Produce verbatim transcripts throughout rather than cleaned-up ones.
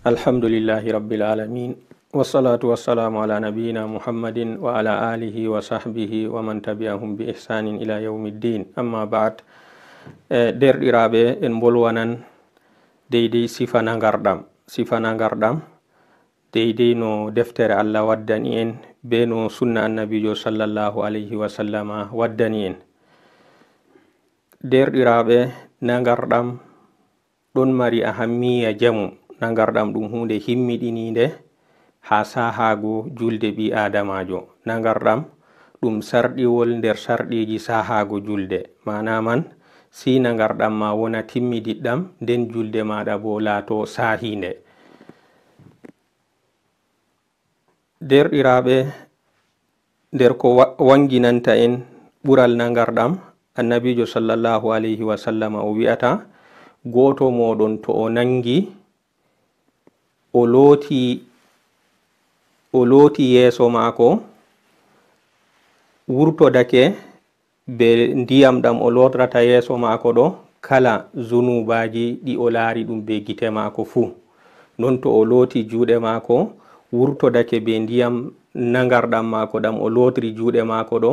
Alhamdulillahi Rabbil Alamin. Wassalatu wassalamu ala nabiyyina Muhammadin wa ala alihi wa sahbihi wa man tabi'ahum bi ihsanin ila yawmiddin. Amma ba'd. E, derɗiraaɓe, en mbolwanan deydey sifa nangarɗam. Sifa nangarɗam, deydey no deftere Allah waddani en, be no sunna Annabiijo sallallahu alayhi wa sallama waddani en. Derɗiraaɓe, nangarɗam ɗon mari ahammiya jamu. Nangarɗam ɗum huunde himmiɗiniinde haa saahaago julde ɓii Aadamaajo. Nangarɗam ɗum sarɗiwol nder sarɗiiji saahaago julde. Maana man, si nangarɗam ma wona timmidiɗɗam, nden julde maaɗa boo laato saahiinde. Derɗiraaɓe, nder ko wa-, wanginanta en ɓural nangarɗam, Annabiijo sallallahu alayhi wa sallama o wi'ata, gooto mooɗon to o nangi, o looti, o looti yeeso maako, wurtodake be ndiyam ɗam o lootrata yeeso maako ɗo, kala zunuubaaji ɗi o laari ɗum be gite maako fuu. Non to o looti juuɗe maako, wurtodake be ndiyam nangarɗam maako ɗam o lootri juuɗe maako ɗo,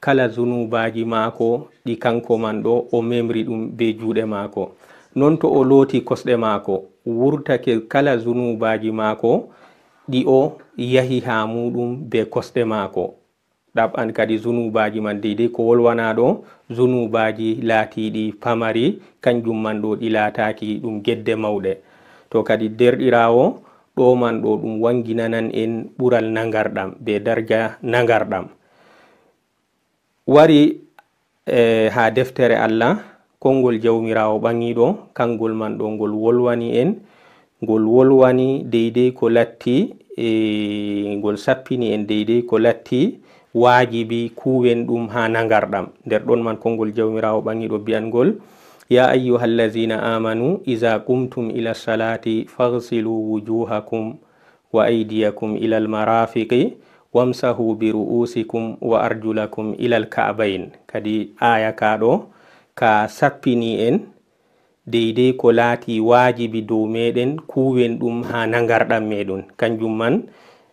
kala zunuubaaji maako ɗi kanko man ɗo o memri ɗum be juuɗe maako. Non to o looti kosɗe maako, wurtake kala zunuubaaji maako ɗi o yahi haa muuɗum be kosɗe maako. Ɗaɓɓan kadi zunuubaaji man deydey ko wolwanaa ɗo, zunuubaaji laatiiɗi pamari, kanjum man ɗo ɗi laataaki ɗum gedde mawɗe. To kadi derɗiraawo, ɗo man ɗo ɗum wanginanan en ɓural nangarɗam, be darja nangarɗam. Wari, e, haa deftere Allah, konngol Jawmiraawo ɓaŋiiɗo, kanngol man ɗo ngol wolwani en, ngol wolwani deydey ko latti, e, ngol sappini en deydey ko latti waajibi kuwen ɗum haa nangarɗam. Nder ɗon man konngol Jawmiraawo ɓaŋiiɗo bi'angol, "Ya ayyuhallazina amanu, iza qumtum ila salati faghsilu wujuhakum wa aydiyakum ilal marafiqi wamsahu bi ru'usikum wa arjulakum ilal ka'bayn." Kadi aya ka ɗo ka sappini en deydey ko laati waajibi dow meɗen kuwen ɗum haa nangarɗam meɗen. Kanjum man,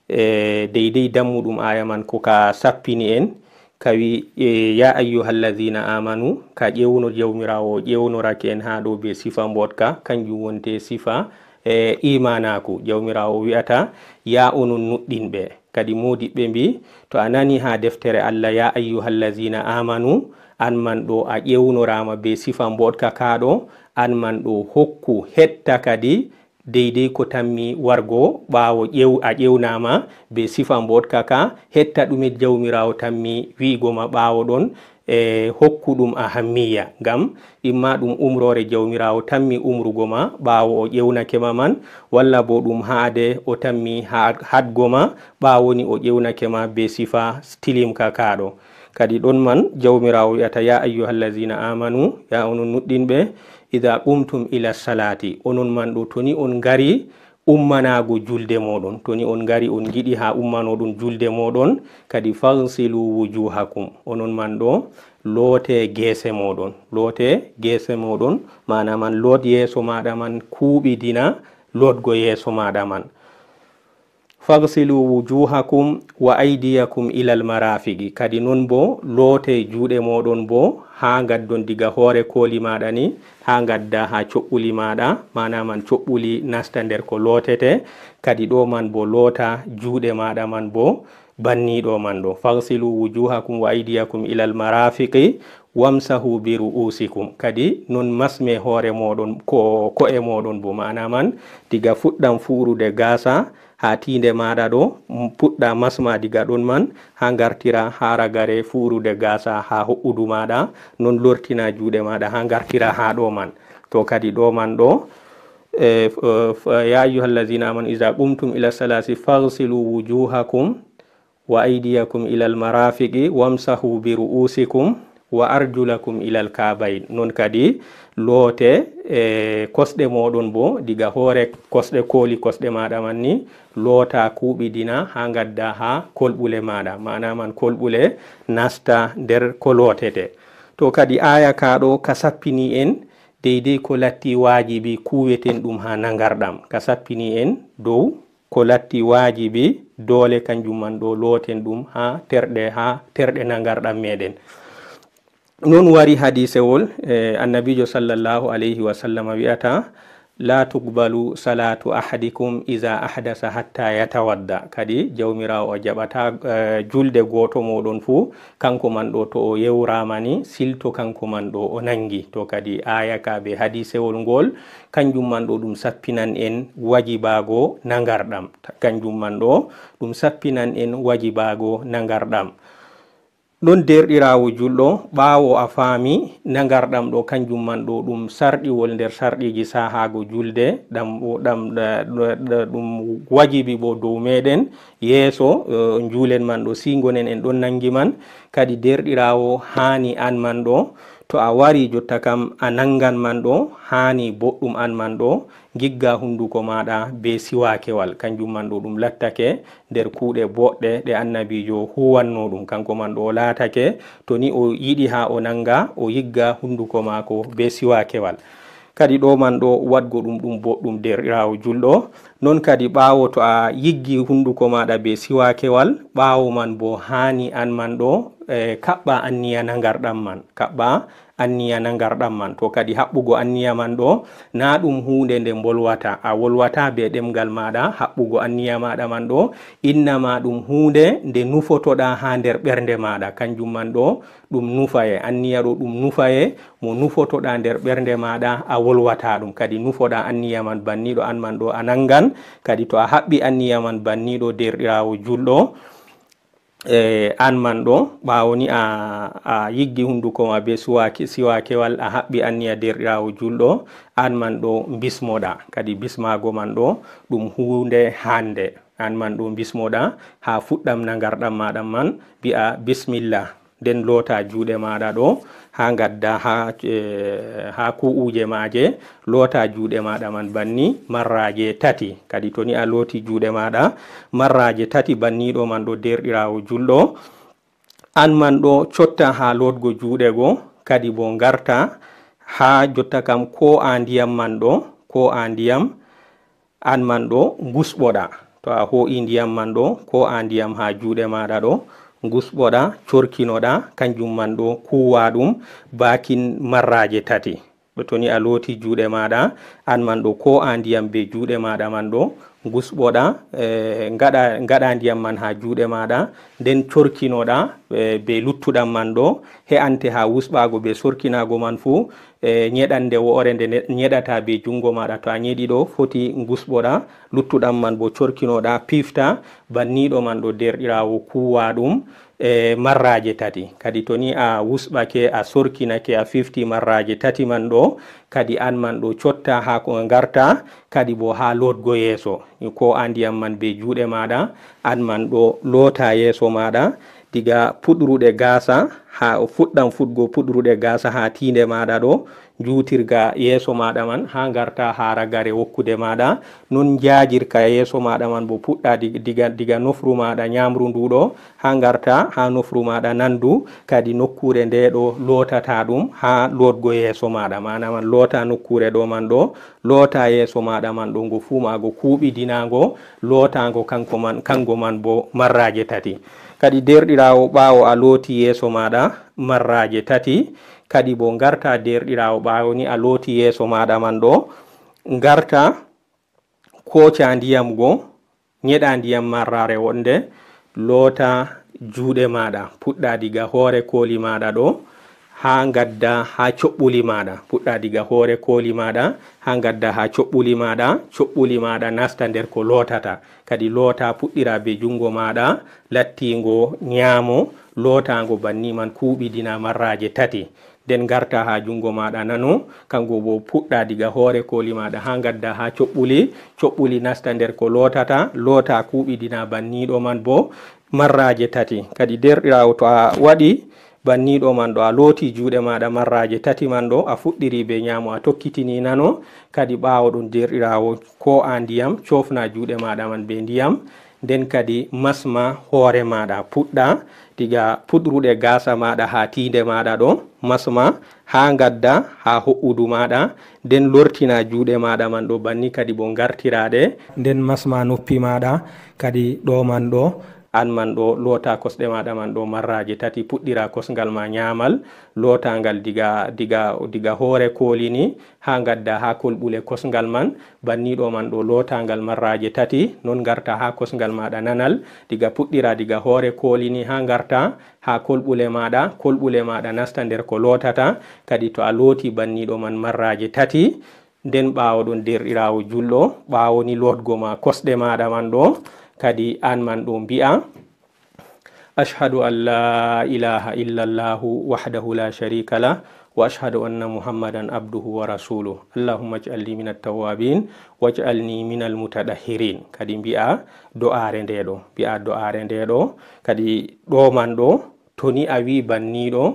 e, deydey dammuɗum aya man ko ka sappini en, ka wi, e, "Ya ayyuhallazina amanu," ka ƴewno Jawmiraawo, o ƴewnorake en haa ɗo be sifa mboɗka, kanjum wonte sifa, e, imanaaku. Jawmiraawo o wi'ata, "Ya onon nuɗɗinɓe." Kadi moodiɓɓe mbi, to a nani haa deftere Allah, "Ya ayyuhallazina amanu," an man ɗo a ƴewnoraama be sifa mboɗka ka ɗo, an man ɗo hokku hetta kadi deydey ko tammi wargo ɓaawo ƴew-, a ƴewnaama be sifa mboɗka ka, hetta ɗume Jawmiraawo tammi wi'go ma ɓaawo ɗon, e hokku ɗum ahammiya. Ngam imma ɗum umroore Jawmiraawo tammi umrugo ma ɓaawo o ƴewnake ma man, walla bo ɗum haade o tammi ha-, haɗgo ma ɓaawo ni o ƴewnake ma be sifa tilimka ka ɗo. Kadi ɗon man Jawmiraawo wi'ata, "Ya ayyuhallazina amanu," ya onon nuɗɗinɓe, "iza qumtum ila salati," onon man ɗo to ni on ngari ummanaago julde mooɗon, to ni on ngari on ngiɗi haa ummanoɗon julde mooɗon, kadi faghsilu wujuhakum, onon man ɗo loote geese mooɗon, loote geese mooɗon, maana man loot yeeso maaɗa man, kuuɓidina lootgo yeeso maaɗa man. "Faghsilu wujuhakum wa aydiyakum ilal marafiqi." Kadi non bo loote juuɗe mooɗon bo haa ngaddon diga hoore kooli maaɗa ni haa ngadda haa coɓɓuli maaɗa, maana man coɓɓuli nasta nder ko lootete. Kadi ɗo man bo loota juuɗe maaɗa man bo banni ɗo man ɗo. "Faghsilu wujuhakum wa aydiyakum ilal marafiqi wamsahu bi ru'usikum." Kadi non masme hoore mooɗon, ko, ko'e mooɗon bo, maana man diga fuɗɗam fuurude gaasa haa tiinde maaɗa ɗo, m-, puɗɗa masma diga ɗon man haa ngartira haa ragare fuurude gaasa haa ho'udu maaɗa, non lortina juuɗe maaɗa haa ngartira haa ɗo man. To kadi ɗo man ɗo, e, f-, f-, "Ya ayyuhallazina amanu iza qumtum ila salati faghsilu wujuhakum wa aydiyakum ilal marafiqi wamsahu bi ru'usikum wa arjulakum ilal ka'bayn." Non kadi loote, e, kosɗe mooɗon bo, diga hoore kosɗe, kooli kosɗe maaɗa man ni, loota kuuɓidina haa ngadda haa kolɓule maaɗa, maana man kolɓule nasta nder ko lootete. To kadi aya ka ɗo ka sappini en deydey ko latti waajibi kuweten ɗum haa nangarɗam, ka sappini en dow ko latti waajibi doole, kanjum man ɗo looten ɗum haa terɗe, haa terɗe nangarɗam meɗen. Non wari hadisewol, eh, Annabiijo sallallahu alayhi wa sallam wi'ata, "La tuqbalu salatu ahadikum iza ahdasa hatta yatawadda." Kadi Jawmiraawo o jaɓata, eh, julde gooto mooɗon fuu, kanko man ɗo to o yewraama ni, silto kanko man ɗo o nangi. To kadi aaya ka be hadisewol ngol, kanjum man ɗo ɗum sappinan en wajibaago nangarɗam. Kanjum man ɗo ɗum sappinan en wajibaago nangarɗam. Ɗon deerɗiraawo julɗo, ɓaawo a faami nangarɗam ɗo, kanjum man ɗo ɗum sarɗiwol nder sarɗiiji sahaago julde, ɗam, ɗam, ɗa-, ɗa-, ɗa-, ɗum wajibi bo dow meɗen, yeeso, eh, njuulen man ɗo, si ngonen en ɗon nangi man, kadi deerɗiraawo haani an man ɗo, to a wari jotta kam a nangan man ɗo, haani boɗɗum an man ɗo, ngigga hunduko maaɗa be siwaakewal, kanjum man ɗo ɗum lattake nder kuuɗe boɗɗe ɗe Annabiijo huwanno ɗum. Kanko man ɗo laatake, to ni o yiɗi haa o nanga, o yigga hunduko maako be siwaakewal. Kadi ɗo man ɗo waɗgo ɗum, ɗum boɗɗum deerɗiraawo julɗo. Non kadi ɓaawo to a yiggi hunduko maaɗa be siwaakewal, ɓaawo man bo haani an man ɗo, eh, kaɓɓa anniya nangarɗam man. Kaɓɓa anniya nangarɗam man. To kadi haɓɓugo anniya man ɗo, na ɗum huunde nde mbolwata. A wolwata be ɗemngal maaɗa, haɓɓugo anniya maaɗa man ɗo, innama ɗum huunde nde nufotoɗa haa nder ɓernde maaɗa. Kanjum man ɗo, ɗum nufaye. Anniya ɗo ɗum nufaye, mo nufotoɗa nder ɓernde maaɗa, a wolwata ɗum. Kadi nufoɗa anniya man banniɗo an man ɗo a nangan. Kadi to a haɓɓi anniya man banniɗo deerɗiraawo julɗo, e, an man ɗo, ɓaawo ni a, a yiggi hunduko ma be suwaake-, siwaakewal, a haɓɓi anniya deerɗiraawo julɗo, an man ɗo bismoɗa. Kadi bismaago man ɗo, ɗum huunde hande. An man ɗo bismoɗa, haa fuɗɗam nangarɗam maaɗa man, mbi'a bismillah. Nden loota juuɗe maaɗa ɗo, haa ngadda haa, e, haa ku'uje maaje, loota juuɗe maaɗa man banni marraaje tati. Kadi to ni a looti juuɗe maaɗa marraaje tati banniɗo man ɗo deerɗiraawo julɗo, an man ɗo cotta haa lootgo juuɗe go, kadi bo ngarta haa jotta kam ko a ndiyam man ɗo, ko a ndiyam an man ɗo ngusɓoɗa. To a hoo'i ndiyam man ɗo, ko a ndiyam haa juuɗe maaɗa ɗo, ngusɓoɗa, corkinoɗa, kanjum man ɗo kuuwa ɗum baakin marraaje tati. To ni a looti juuɗe maaɗa, an man ɗo ko a ndiyam be juuɗe maaɗa man ɗo, ngusɓoɗa, eh, ngaɗa, ngaɗa ndiyam man haa juuɗe maaɗa, nden corkinoɗa, eh, be luttuɗam man ɗo, he'ante haa wusɓaago be sorkinaago man fuu, eh, nyeɗan nde wo'ore nde ne-, nyeɗata be junngo maaɗa. To a nyeɗi ɗo, foti ngusɓoɗa, luttuɗam man bo corkinoɗa, pifta, banniɗo man ɗo deerɗiraawo kuuwa ɗum, e marraaje tati. Kadi to ni a wusɓake, a sorkinake, a fifti marraaje tati man ɗo, kadi an man ɗo cotta haa ko ngarta, kadi bo haa lootgo yeeso. Ko a ndiyam man be juuɗe maaɗa, an man ɗo loota yeeso maaɗa, diga puɗruɗe gaasa, haa o fuɗɗan fuɗgo puɗruɗe gaasa haa tiinde maaɗa ɗo, njuutirga yeeso maaɗa man haa ngarta haa ragare wokkude maaɗa. Non njaajirka yeeso maaɗa man bo puɗɗa dig-, diga, diga nofru maaɗa nyaamru ndu ɗo haa ngarta haa nofru maaɗa nandu, kadi nokkuure nde ɗo lootata ɗum haa lootgo yeeso maaɗa. Maana man loota nokkuure ɗo man ɗo, loota yeeso maaɗa man ɗo, ngo fuu maago kuuɓidinaango, lootaango kanko man, kango man bo marraaje tati. Kadi deerɗiraawo, ɓaawo a looti yeeso maaɗa marraaje tati, kadi bo ngarta deerɗiraawo, ɓaawo ni a looti yeeso maaɗa man ɗo, ngarta kooca ndiyam go, nyeɗa ndiyam marraare wonde, loota juuɗe maaɗa, puɗɗa diga hoore kooli maaɗa ɗo, haa ngadda haa coɓɓuli maaɗa, puɗɗa diga hoore kooli maaɗa, haa ngadda haa coɓɓuli maaɗa, coɓɓuli maaɗa nasta nder ko lootata. Kadi loota puɗɗira be junngo maaɗa lattiingo nyaamo, lootaango banni man kuuɓidina marraaje tati. Nden ngarta haa junngo maaɗa nano, kanko bo puɗɗa diga hoore kooli maaɗa haa ngadda haa coɓɓuli, coɓɓuli nasta nder ko lootata, loota kuuɓidina banniɗo man bo marraaje tati. Kadi deerɗiraawo, to a waɗi banniɗo man ɗo, a looti juuɗe maaɗa marraaje tati man ɗo, a fuɗɗiri be nyaamo, a tokkitini nano, kadi ɓaawo ɗon deerɗiraawo, ko a ndiyam, coofna juuɗe maaɗa man be ndiyam, nden kadi masma hoore maaɗa, puɗɗa diga puɗruɗe gaasa maaɗa haa tiinde maaɗa ɗo, Masma haa ngadda haa ho'udu maaɗa, nden lortina juuɗe maaɗa man ɗo banni kadi bo ngartiraɗe. Nden masma noppi maaɗa kadi ɗo man ɗo. An man ɗo loota kosɗe maaɗa man ɗo marraaje tati, puɗɗira kosngal ma nyaamal, loota ngal diga, diga, diga hoore kooli ni haa ngadda haa kolɓule kosngal man, banni ɗo man ɗo loota ngal marraaje tati, non ngarta haa kosngal maaɗa nanal, diga puɗɗira diga hoore kooli ni haa ngarta haa kolɓule maaɗa, kolɓule maaɗa nasta nder ko lootata. Kadi to a looti banni ɗo man marraaje tati, nden ɓaawo ɗon, deerɗiraawo julɗo, ɓaawo ni lootgo ma kosɗe maaɗa man ɗo, kadi an man ɗo mbi'a, "Ashhadu an la ilaha illa Allahu wahdahu la sharika lah, wa ashhadu anna Muhammadan abduhu wa rasuluh. Allahumma ij'alni minat tawwabin, waj'alni minal mutatahhirin." Kadi mbi'a do'aare nde ɗo, mbi'a do'aare nde ɗo, kadi ɗo man ɗo, to ni a wi banni ɗo,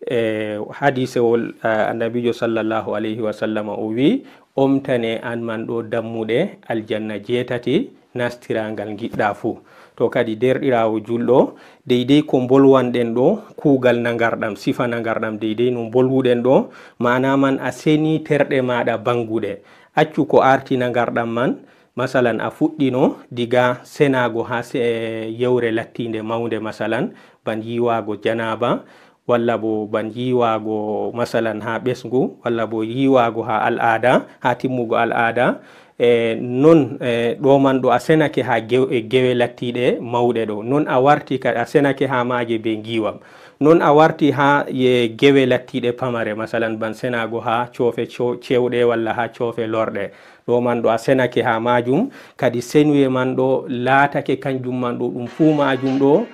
e hadisewol, eh, Annabiijo sallallahu alayhi wa sallama o wi, "Omtane an man ɗo dammuɗe aljanna jeetati, nastira ngal ngiɗɗa fuu." To kadi, deerɗiraawo julɗo, deydey ko mbolwanɗen ɗo, kuugal nangarɗam, sifa nangarɗam, deydey no mbolwuɗen ɗo, maana man a seni terɗe maaɗa bannguɗe. Accu ko arti nangarɗam man, masalan, a fuɗɗino diga senaago haa se-, yewre lattiinde mawnde, masalan, ban yiiwaago janaaba, walla bo ban yiiwaago, masalan, haa ɓesngu, walla bo yiiwaago haa al'aada, haa timmugo al'aada. E non, e ɗo man ɗo a senake haa gew-, e gewe lattiiɗe mawɗe ɗo. Non a warti ka, a senake haa maaje be ngiiwam. Non a warti haa ye gewe lattiiɗe pamare, masalan, ban senaago haa coofe cew-, cewɗe walla haa coofe lorɗe. Ɗo man ɗo a senake haa maajum, kadi senuye man ɗo laatake kanjum man ɗo ɗum fuu maajum ɗo,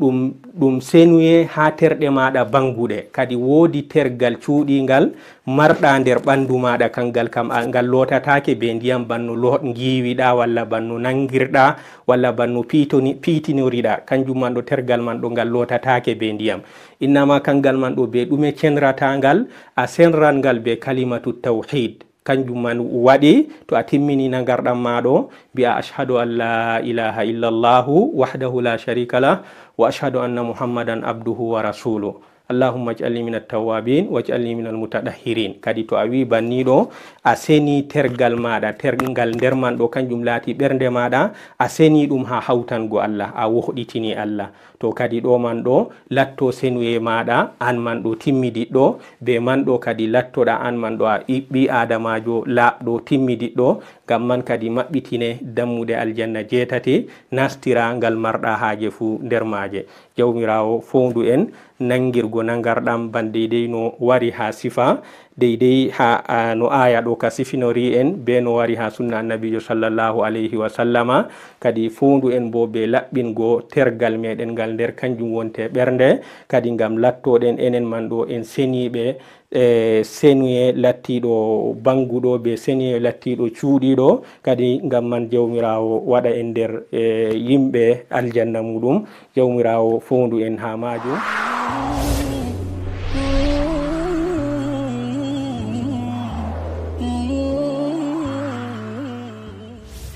ɗum, ɗum senuye haa terɗe maaɗa bannguɗe. Kadi woodi tergal cuuɗiingal marɗa nder ɓanndu maaɗa, kangal kam a, ngal lootataake be ndiyam banno lo-, ngiiwiɗa, walla banno nangirɗa, walla banno piitoni-, piitinoriɗa. Kanjum man ɗo tergal man ɗo ngal lootataake be ndiyam. Innama kangal man ɗo be ɗume cenrata ngal? A senran ngal be kalimatu tawhid. Kanjum man waɗi, to a timmini nangarɗam ma ɗo, mbi'a, "Ashhadu an la ilaha illa Allahu wahdahu la sharika lah, wa ashhadu anna Muhammadan abduhu wa rasuluh. Allahumma ij'alni minat tawwabin, waj'alni minal mutatahhirin." Kadi to a wi banni ɗo, a seni tergal maɗa, tergal nder man ɗo, kanjum laati ɓernde maɗa, a seni ɗum ha hawtango Allah, a wohɗitini Allah. To kadi ɗo man ɗo latto senuye maɗa, an man ɗo timmidiɗɗo, be man ɗo kadi lattoɗa an man ɗo a ɓi-, ɓi adamajo laaɓɗo timmidiɗɗo, ngam man kadi maɓɓitine dammuɗe aljanna jeetati, nastira ngal marɗa haaje fuu nder maaje. Jawmiraawo fowndu en nangirgo nangarɗam ban deydey no wari ha sifa, deydey ha, a, no aya ɗo ka sifinori en, be no wari ha sunna annabijo sallallahu alayhi wa sallama. Kadi fowndu en bo be laɓɓingo tergal meɗen ngal nder kanjum wonte ɓernde, kadi ngam lattoɗen enen man ɗo en seniɓe, e senuye lattiɗo banguɗo, be senuye lattiɗo cuuɗiɗo, kadi ngam man Jawmiraawo waɗa en nder, e, yimɓe aljanna muɗum. Jawmiraawo fowndu en ha maajum.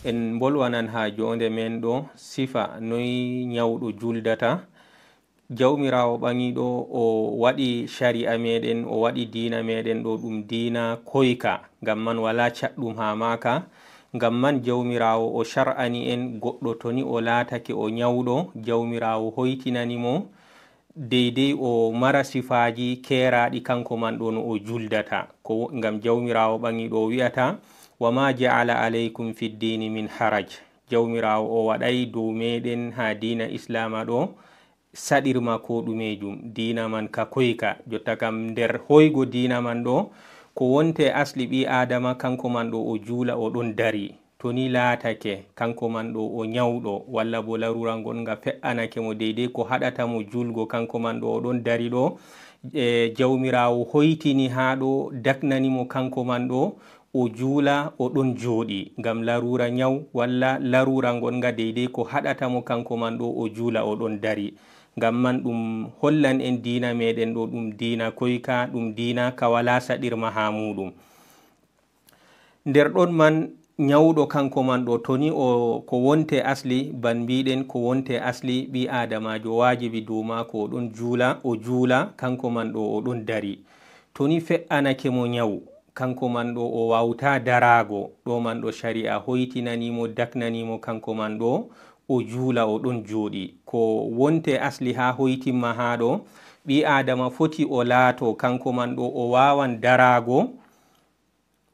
En mbolwanan ha jonde men ɗo sifa noy nyawɗo juldata. Jawmiraawo ɓaŋiiɗo o waɗi shari'a meɗen, o waɗi diina meɗen ɗo ɗum diina koyka, ngam man walaa caɗɗum haa maaka. Ngam man Jawmiraawo o shar'ani en goɗɗo to ni o laatake o nyawɗo, Jawmiraawo hoytinani mo deydey o mara sifaaji keeraaɗi kanko man ɗo no o juldata. Ko wo-, ngam Jawmiraawo ɓaŋiiɗo o wi'ata, "Wa ma ja'ala alaykum fid diini min haraj." Jawmiraawo o waɗay dow meɗen haa diina Islaama ɗo saɗirma ko ɗumejum, diina man ka koyka. Jotta kam nder hoygo diina man ɗo, ko wonte asli ɓii Aadama, kanko man ɗo o juula, o ɗon dari. To ni laatake, kanko man ɗo o nyawɗo, walla bo laruura ngon nga fe'anake mo deydey ko haɗata mo juulgo, kanko man ɗo o ɗon dari ɗo, e, Jawmiraawo hoytini haa ɗo daknani mo kanko man ɗo, o juula, o ɗon jooɗi ngam laruura nyaw walla laruura ngonga deydey ko haɗata mo kanko man ɗo o juula, o ɗon dari. Ngam man ɗum hollan en diina meɗen ɗo ɗum diina koyka, ɗum diina ka walaa saɗirma haa muuɗum. Nder ɗon man Ñawɗo kanko man ɗo, to ni o ko wonte asli, ban mbiɗen ko wonte asli, ɓii aadamaajo waajibi dow maako o ɗon juula, o juula, kanko man ɗo o ɗon dari. To ni fe'anake mo ñaw, kanko man ɗo o waawtaa daraago, ɗo man ɗo shari'a hoytinani mo, daknani mo, kanko man ɗo o juula, o ɗon jooɗi. Ko wonte asli haa hoytimma haa ɗo, ɓii aadama foti o laato, kanko man ɗo o waawan daraago,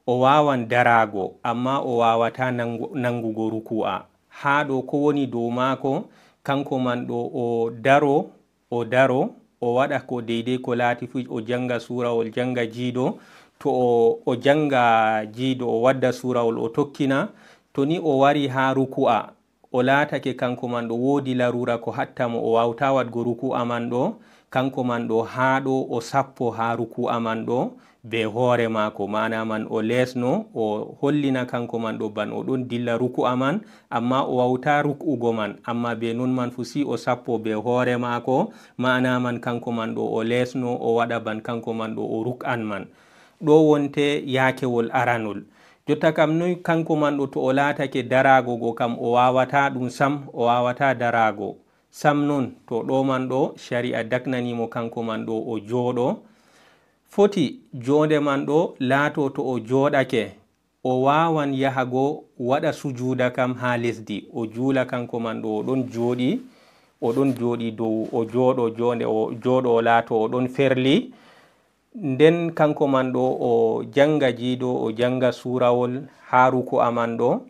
o waawan daraago, ammaa o waawataa nangu-, nangugo ruku'a. Haa ɗo ko woni dow maako, kanko man ɗo o daro, o daro, o waɗa ko deydey ko laati fuu, o jannga suurawol, jannga jiido. To o, o jannga jiido, o wadda suurawol, o tokkina. To ni o wari haa ruku'a, o laatake kanko man ɗo woodi laruura ko hatta mo, o waawtaa waɗgo ruku'a man ɗo, kanko man ɗo haa ɗo o sappo haa ruku'a man ɗo bee hoore maako, maana man o leesno, o hollina kanko man ɗo ban o ɗon dilla ruku'a man, ammaa o waawtaa ruk'ugo man, ammaa bee non man fuu si o sappo bee hoore maako, maana man kanko man ɗo o leesno, o waɗa ban kanko man ɗo o ruk'an man. Ɗo wonte yaakewol aranol. Jotta kam noy kanko man ɗo, to o laatake daraago go kam o waawataa ɗum sam, o waawataa daraago sam non, to ɗo man ɗo shari'a daknani mo kanko man ɗo o jooɗo. Foti joonde man ɗo laato to o jooɗake, o waawan yahago waɗa sujuuda kam haa lesdi, o juula kanko man ɗo o ɗon jooɗi, o ɗon jooɗi dow, o jooɗo joonde, o jooɗo o laato o ɗon ferli. Nden kanko man ɗo o jannga jiido, o jannga suurawol haa ruku'a man ɗo,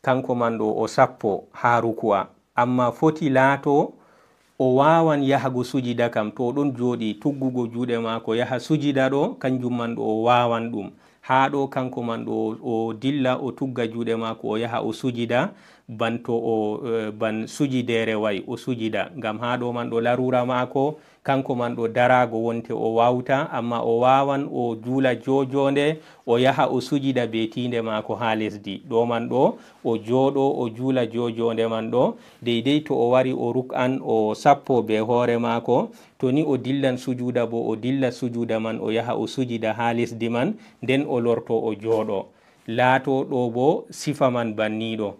kanko man ɗo o sappo haa ruku'a. Ammaa foti laato o waawan yahago sujida kam, to o ɗon jooɗi tuggugo juuɗe maako yaha sujida ɗo, kanjum man ɗo o waawan ɗum. Haa ɗo kanko man ɗo o dilla o tugga juuɗe maako o yaha o sujida, ban to o, eh, ban sujideere wa'i o sujida. Ngam haa ɗo man ɗo laruura maako, kanko man ɗo daraago wonte o waawta, ammaa o waawan o juula joojoonde, o yaha o sujida bee tiinde maako haa lesdi. Ɗo man ɗo o jooɗo o juula joojoonde man ɗo, deydey to o wari o ruk'an o sappo bee hoore maako, to ni o dillan sujuuda boo o dilla sujuuda man o yaha o sujida haa lesdi man, nden o lorto o jooɗo. Laato ɗo boo sifa man banniiɗo.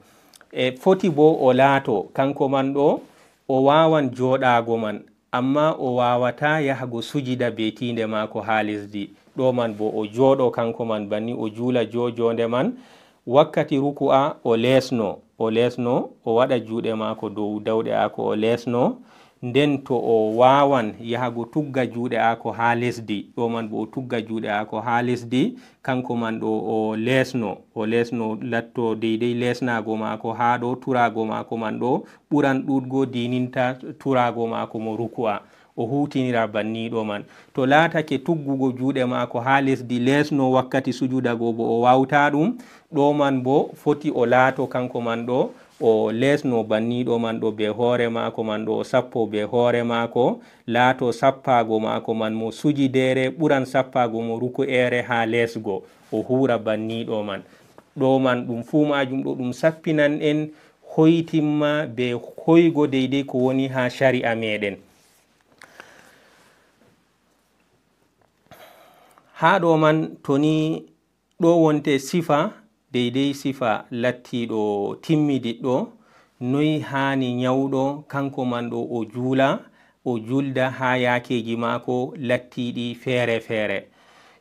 E foti boo o laato kanko man ɗo o waawan jooɗaago man, ammaa o waawataa yahago sujida bee tiinde maako haa lesdi. Ɗo man boo o jooɗo kanko man banni, o juula joojoonde man. Wakkati ruku'a o leesno, o leesno, o waɗa juuɗe maako dow dawɗe maako o leesno. Nden to o waawan yahago tugga juuɗe maako haa lesdi, ɗo man boo o tugga juuɗe maako haa lesdi, kanko man ɗo o leesno, o leesno latto deydey leesnaago maako haa ɗo turaago maako man ɗo ɓuran ɗuuɗgo diininta turaago maako mo ruku'a. O huutinira banniiɗo man. To laatake tuggugo juuɗe maako haa lesdi leesno wakkati sujuda go boo o waawtaa ɗum, ɗo man boo foti o laato kanko man ɗo o leesno banniiɗo man ɗo bee hoore maako man ɗo o sappo bee hoore maako, laato sappaago maako man mo sujideere ɓuran sappaago mo ruku'eere haa leesgo, o huura banniiɗo man. Ɗo man ɗum fuu maajum ɗo ɗum sappinan en hoytimma bee hoygo deydey ko woni haa shari'a meeɗen. Haa ɗo man to ni ɗo wonte sifa, deydey sifa lattiiɗo timmidiɗɗo, noy haani nyawɗo kanko man ɗo o juula, o julda haa yaakeeji maako lattiiɗi feere feere.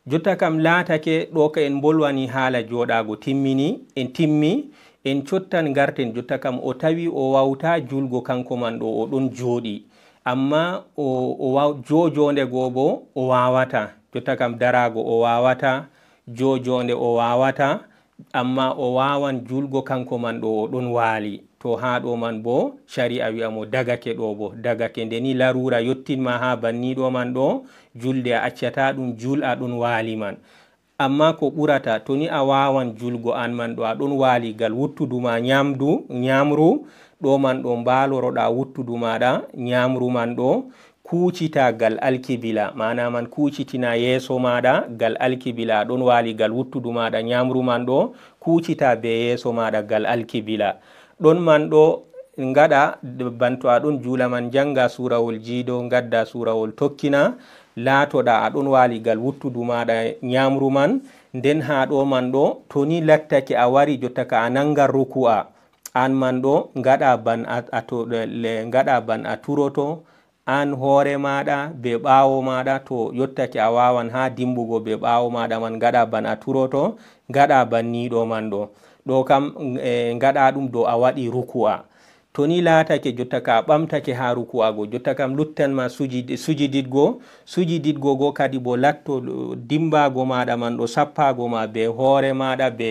Jotta kam laatake ɗo ka en mbolwani haala jooɗaago timmini, en timmi, en cottan ngarten jotta kam o tawi o waawtaa julgo kanko man ɗo o ɗon jooɗi. Ammaa o, o waaw-, joojoonde goo boo o waawataa. Jotta kam daraago o waawataa, joojoonde o waawataa, ammaa o waawan julgo kanko man ɗo o ɗon waali. To haa ɗo man boo shari'a wi'a mo dagake ɗo boo, dagake nde ni laruura yottin ma haa banniiɗo man ɗo, julde a accataa ɗum, jul a ɗon waali man. Ammaa ko ɓurata, to ni a waawan julgo aan man ɗo a ɗon waali gal wuttudu ma nyaamdu, nyaamru, ɗo man ɗo mbaaloroɗa wuttudu maaɗa nyaamru man ɗo, kuucita gal alkibila, maana man kuucitina yeeso maaɗa gal alkibila, a ɗon waali gal wuttudu maaɗa nyaamru man ɗo, kuucita bee yeeso maaɗa gal alkibila. Ɗon man ɗo ngaɗa, banto a ɗon juula man, jannga suurawol jiido, ngadda suurawol tokkina, laatoɗa aɗon waali gal wuttudu maaɗa ñaamru man, nden haa ɗo man ɗo, to ni lattake a wari jotta ka a nanngan ruku'a, aan man ɗo ngaɗa ban a, a to, le, ngaɗa ban a turoto, aan hoore maaɗa be ɓaawo maaɗa, to yottake a waawan haa dimbugo be ɓaawo maaɗa man, ngaɗa ban a turoto, ngaɗa ban ni ɗo man ɗo. Ɗo kam, e, ngaɗa ɗum dow a waɗi ruku'a. To ni laatake jotta ka a ɓamtake haa ruku'a go, jotta kam luttan ma sujid-, sujididgo, sujididgo go kadi bo latto dimbaago maaɗa man ɗo sappaago ma be hoore maaɗa be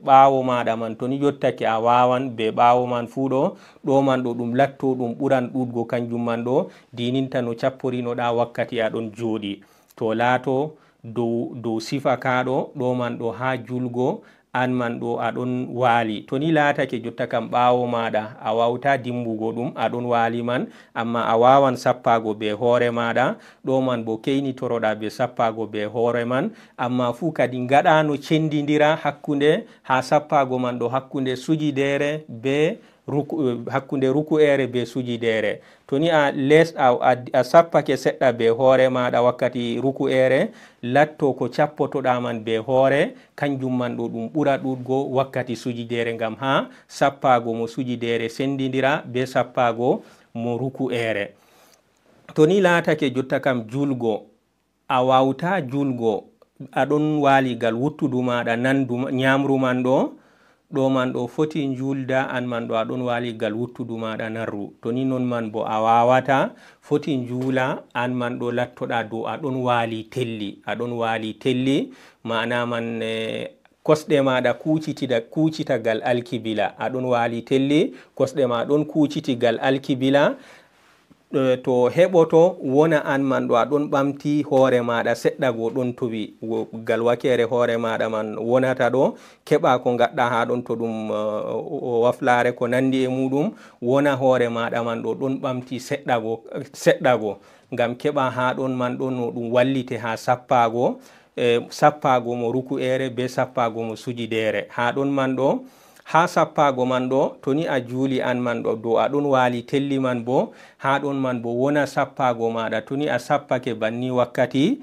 ɓaawo maaɗa man. To ni yottake a waawan be ɓaawo man fuu ɗo, ɗo man ɗo ɗum latto ɗum ɓuran ɗuuɗgo kanjum man ɗo, diininta no capporinoɗa wakkati aɗon jooɗi. To laato dow, dow sifa kaa ɗo, ɗo man ɗo haa julgo, aan man ɗo aɗon waali. To ni laatake jotta kam ɓaawo maaɗa, a waawta dimbugo ɗum, aɗon waali man, amma a waawan sappaago be hoore maaɗa, ɗo man bo keynitoroɗa be sappaago be hoore man, amma fuu kadi ngaɗa no cendindira hakkunde, haa sappaago man ɗo hakkunde sujideere be ruku-, eh, hakkunde ruku'eere be sujideere. To ni a les-, a, a, a sappake seɗɗa be hoore maaɗa wakkati ruku'eere, latto ko cappotoɗa man be hoore, kanjum man ɗo ɗum ɓura ɗuuɗgo wakkati sujideere, ngam haa sappaago mo sujideere sendindira be sappaago mo ruku'eere. To ni laatake jotta kam julgo, a waawta julgo, aɗon waali gal wuttudu maaɗa nandu ma-, ñaamru man ɗo, ɗo man ɗo foti njuulda, aan man ɗo aɗon waali gal wuttudu maaɗa narru. To ni non man bo a waawata, foti njuula, aan man ɗo lattoɗa dow aɗon waali telli, aɗon waali telli, maana man, eh, kosɗe maaɗa kuucitida-, kuucita gal alkibila, aɗon waali telli, kosɗe ma ɗon kuuciti gal alkibila, eh, to heɓoto wona aan man ɗo aɗon ɓamti hoore maaɗa seɗɗa go ɗon towi, wo-, gal wakeere hoore maaɗa man wonata ɗo, keɓa ko ngaɗɗa haa ɗon to ɗum, eh, o-, o waflaare ko nanndi e muuɗum, wona hoore maaɗa man ɗo ɗon ɓamti seɗɗa go, seɗɗa go, ngam keɓa haa ɗon man ɗo no ɗum wallite haa sappaago, eh, sappaago mo ruku'eere be sappaago mo sujideere. Haa ɗon man ɗo, haa sappaago man ɗo, to ni a juuli aan man ɗo, dow aɗon waali telli man bo, haa ɗon man bo wona sappaago maaɗa. To ni a sappake banni wakkati,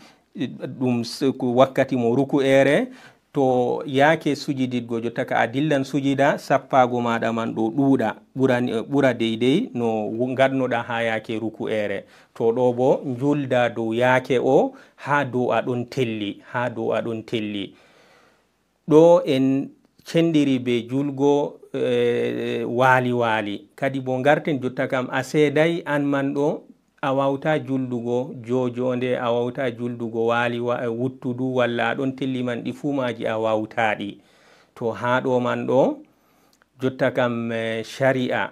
ɗum s-, wakkati mo ruku'eere, to yaake sujididgo, jotta ka a dillan sujida, sappaago maaɗa man ɗo ɗuuɗa, ɓura, ɓura deydey no ngaɗnoɗa haa yaake ruku'eere. To ɗo bo, njuulda dow yaake o, haa dow aɗon telli, haa dow aɗon telli. Ɗo en cendiri be julgo, eh, waali waali. Kadi bo ngarten jotta kam a seeday aan man ɗo, a waawta juldugo joojoonde, a waawta juldugo waali wa-, eh, wuttudu, walla aɗon telli man ɗi fuu maaji a waawta ɗi. To haa ɗo man ɗo, jotta kam, eh, shari'a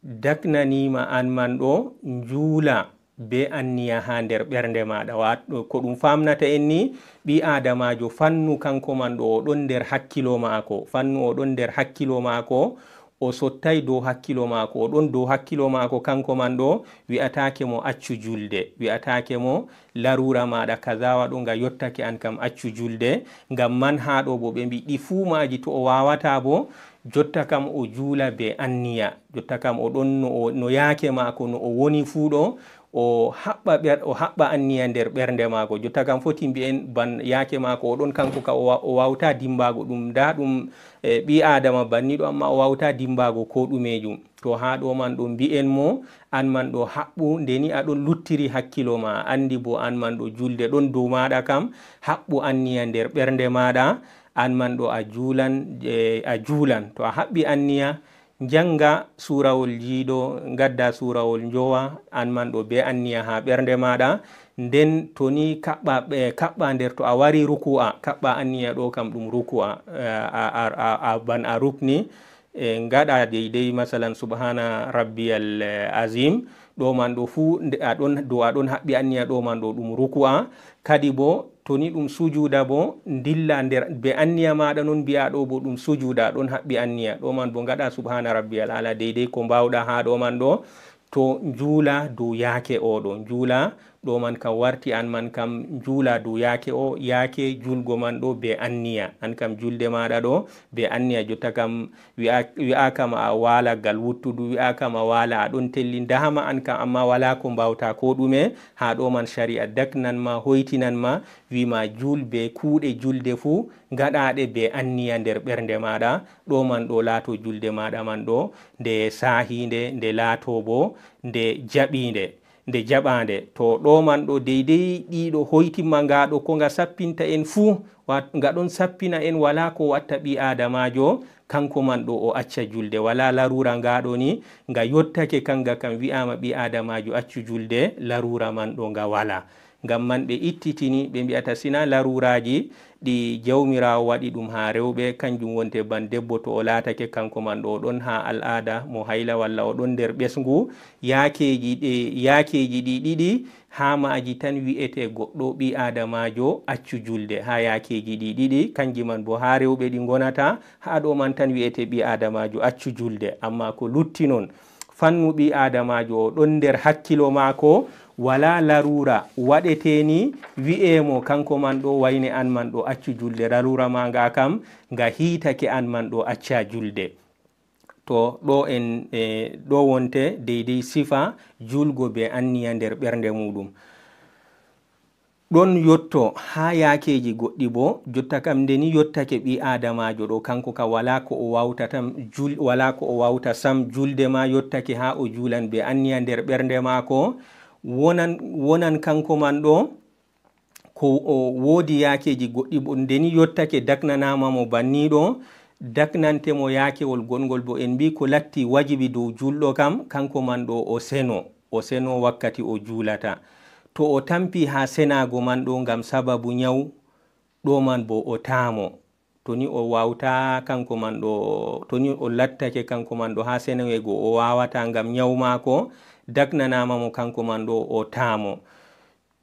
daknaniima aan man ɗo njuula be anniya haa nder ɓernde maaɗa. Wa-, ko ɗum faamnata en ni, ɓii aadamaajo fannu kanko man ɗo o ɗon nder hakkilo maako, fannu o ɗon nder hakkilo maako, o sottay dow hakkilo maako, o ɗon dow hakkilo maako kanko man ɗo, wi'ataake mo accu julde, wi'ataake mo laruura maaɗa kaza waɗo nga yottake aan kam accu julde, ngam man haa ɗo bo ɓe mbi ɗi fuu maaji to o waawata bo, jotta kam o juula be anniya, jotta kam o ɗon no o, no yaake maako no o woni fuu ɗo, o haɓɓa ɓer-, o haɓɓa anniya nder ɓernde maako. Jotta kam foti mbi'en ban yaake maako o ɗon kanko ka o wa-, o waawta dimbaago ɗum, ndaa ɗum, eh, ɓii aadama banni ɗo, amma o waawta dimbaago koo ɗumeejum. To haa ɗo man ɗo mbi'en mo, aan man ɗo haɓɓu, nde ni a ɗon luttiri hakkilo ma, a anndi bo aan man ɗo julde ɗon dow maaɗa kam, haɓɓu anniya nder ɓernde maaɗa, aan man ɗo a juulan, eh, a juulan. To a haɓɓi anniya, njannga suurawol jiido, ngadda suurawol njowa, aan man ɗo be anniya haa ɓernde maaɗa. Nden to ni kaɓɓa, eh, kaɓɓa nder to a wari ruku'a, kaɓɓa anniya ɗo kam ɗum ruku'a, eh, a, a, a, a ban a rukni, eh, ngaɗa deydey, masalan, subhana rabbiyal, eh, azim, ɗo man ɗo fuu nde a ɗon, dow a ɗon haɓɓi anniya ɗo man ɗo ɗum ruku'a. Kadi bo, to ni ɗum sujuuda bo, ndilla nder, be anniya maaɗa non mbi'aa ɗo bo ɗum sujuuda, ɗon haɓɓi anniya. Ɗo man bo ngaɗa subhana rabbiyal ala deydey ko mbaawɗa haa ɗo man ɗo. To njuula dow yaake o ɗo, njuula Ɗo man kam warti an man kam juula dow yaake o, yaake julgo man ɗo be anniya. An kam julde maɗa ɗo be anniya, jotta kam wi'a, wi'a kam a wala gal wuttudu, wi'a kam a wala a ɗon telli dahama an kam, amma wala ko mbawta ko ɗume. Ha ɗo man shari'a daknan ma, hoytinan ma, wi ma jul be kuuɗe julde fu gaɗaɗe be anniya nder ɓernde maɗa. Ɗo man ɗo laato julde maɗa man ɗo nde sahinde, nde laato bo nde jaɓinde, nde jaɓande. To ɗo man ɗo deydey ɗiɗo hoytimma nga ɗo ko nga sappinta en fuu, wa-, nga ɗon sappina en, wala ko watta ɓi adamajo, kanko man ɗo o acca julde, wala larura nga ɗo ni, nga yottake kanga kam wi'ama ɓi adamajo accu julde, larura man ɗo nga wala. Ngam man ɓe ittitini, ɓe mbi'ata sina laruraji ɗi Jawmiraawo waɗi ɗum haa rewɓe, kanjum wonte ban debbo to o laatake kanko man ɗo o ɗon haa al'aada mo hayla walla o ɗon nder ɓesngu, yaakeeji ɗe, yaakeeji ɗi ɗiɗi haa maaji tan wi'ete goɗɗo ɓii aadamaajo accu julde haa yaakeeji ɗi ɗiɗi, kanji man bo haa rewɓe ɗi ngonata, haa ɗo man tan wi'ete ɓii aadamaajo accu julde. Ammaa ko lutti non, fannu ɓii aadamaajo o ɗon nder hakkilo maako, wala larura waɗeteni wi'e mo kanko man ɗo wayne an man ɗo accu julde, larura ma nga kam nga hiitake an man ɗo acca julde. To ɗo en, e, ɗo wonte deydey sifa julgo be anniya nder ɓernde muɗum. Ɗon yotto haa yaakeeji goɗɗi bo, jotta kam nde ni yottake ɓii aadamaajo ɗo, kanko kam wala ko o wawta tam jul-, wala ko o wawta sam, julde ma yottake haa o julan be anniya nder ɓernde maako, wonan, wonan kanko man ɗo, ko o woodi yaakeeji goɗɗi bo, nde ni yottake daknanaama mo banni ɗo, daknante mo yaakewol goɗngol bo, en mbi ko latti wajibi dow julɗo kam, kanko man ɗo o seno, o seno wakkati o julata. To o tampi haa senaago man ɗo ngam sababu nyaw, ɗo man bo o taamo. To ni o wawta kanko man ɗo, to ni o lattake kanko man ɗo haa senowego o wawata ngam nyaw maako, daknanaama mo kanko man ɗo o taamo.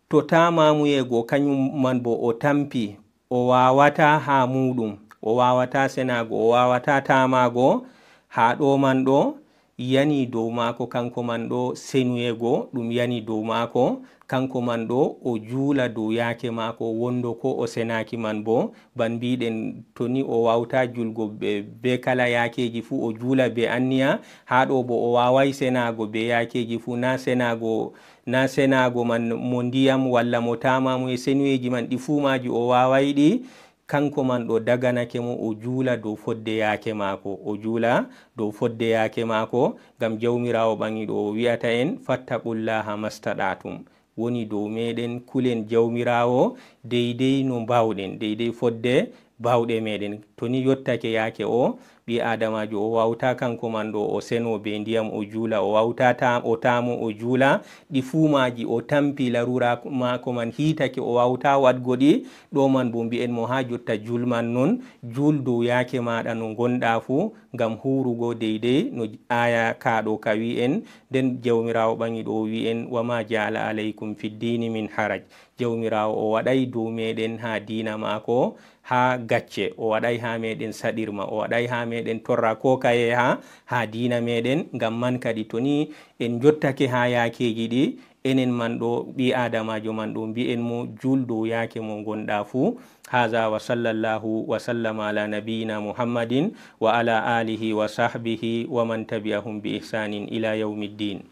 To taamamuyego kanyum man bo o tampi, o wawata haa muuɗum, o wawata senaago, o wawata taamaago, haa ɗo man ɗo, yani dow maako kanko man ɗo senuyego, ɗum yani dow maako, kanko man ɗo o juula dow yaake maako wondo ko o senaaki man bo, ban mbiɗen to ni o wawta julgo be, be kala yaakeeji fuu o juula be anniya, haa ɗo bo o waway senaago be yaakeeji fuu, na senaago, na senaago man mo ndiyam walla mo taamamu e senuyeeji man ɗi fuu maaji o waway ɗi, kanko man ɗo daganake mo o juula dow fodde yaake maako, o juula dow fodde yaake maako, ngam Jawmiraawo ɓaŋiiɗo o wi'ata en, "Fattaqullaha mastaɗa'tum." Woni dow meɗen kulen Jawmiraawo deydey no mbawɗen, deydey fodde bawɗe meɗen. To ni yottake yaake o, ɓii aadamaajo o wawta kanko man ɗo o seno be ndiyam o juula, o wawta ta-, o taamo o juula, ɗi fuu maaji o tampi larura maako man hiitake o wawta waɗgo ɗi, ɗo man bo mbi'en mo haa jotta julman non, jul dow yaake maaɗa no ngonɗa fuu, ngam huurugo deydey no aaya ka ɗo ka wi'en. Nden Jawmiraawo ɓaŋiiɗo o wi'en, "Wa ma ja'ala alaykum fid dini min haraj." Jawmiraawo o waɗay dow meɗen haa diina maako haa gacce, o waɗay haa meɗen saɗirma, o waɗay haa meɗen torra ko kaye haa, haa diina meɗen. Ngam man kadi to ni en jottake haa yaakeeji ɗi, enen man ɗo, ɓii aadamaajo man ɗo, mbi'en mo jul dow yaake mo ngonɗa fuu. Haza wa sallallahu wa sallama ala nabiyina Muhammadin wa ala alihi wa sahbihi wa man tabi'ahum bi ihsanin ila yawmiddin.